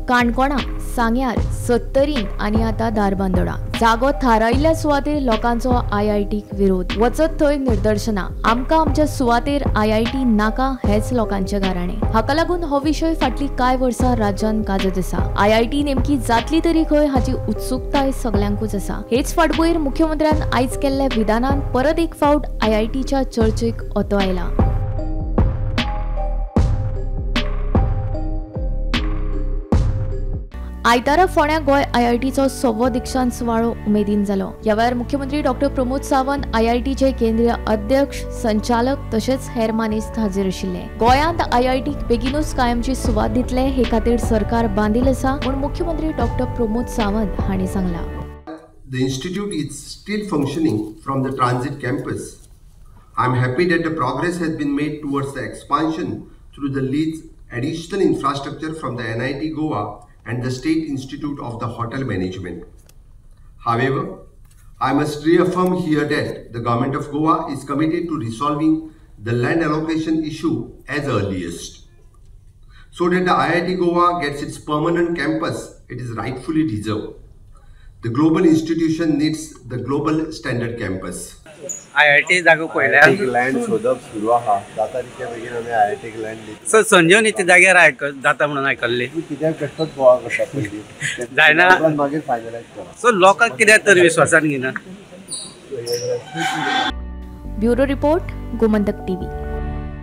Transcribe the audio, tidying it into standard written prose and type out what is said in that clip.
काणकोणा, सांग्यार, सत्तरीन आनी आतां धारबांदोडा जागो थारायिल्ल्या सुवातेर लोकांचो आयआयटीक विरोध. वचत थंय निदर्शनां. आमकां आमच्या सुवातेर आयआयटी नाका हेच लोकांचे गाराणें. हाका लागून हो विशय फाटलीं कांय वर्सां राज्यांत गाजत आसा. आयआयटी नेमकी जातली तरी खंय हाची उत्सुकताय सगल्यांकूच आसा. हेच फाटभुंयेर मुख्यमंत्र्यान आयज केल्ल्या विधानान परत एक फावट आयआयटीच्या चर्चेक ओतो आयला. आयतारा फोंड्या गोंय आयआयटीचो 6वो दीक्षांत सुवाळो उमेदीन जालो. ह्या वेळार मुख्यमंत्री डॉक्टर प्रमोद सावंत, आयआयटीचे केंद्रीय अध्यक्ष, संचालक तशेंच हेर मानेस्त हाजीर आशिल्ले. गोंयांत आयआयटीक बेगीनूच कायमची सुवात दितले हे खातीर सरकार बांदील आसा म्हूण मुख्यमंत्री डॉक्टर प्रमोद सावंत हांणी सांगलां. The institute is still functioning from the transit campus. I am happy that the progress has been made towards the expansion through the lease additional infrastructure from the NIT Goa and the State Institute of the Hotel Management. However, I must reaffirm here that the government of Goa is committed to resolving the land allocation issue as earliest, so that the IIT Goa gets its permanent campus it is rightfully deserved. The global institution needs the global standard campus. IIT जागो पळयल्या land सोदप सुरू आहा. जाता तितके बेगीन आमी आयआयटीक land दितले. सो संजीवनी ते जाग्यार जाता म्हणून आयकल्ली. कित्याक बेश्टोच बोवाळ करता पयलीं जायना मागीर फायनलायज करा. सो लोकांक कित्याक तर विश्वासान घेना. Bureau report, Gomantak TV.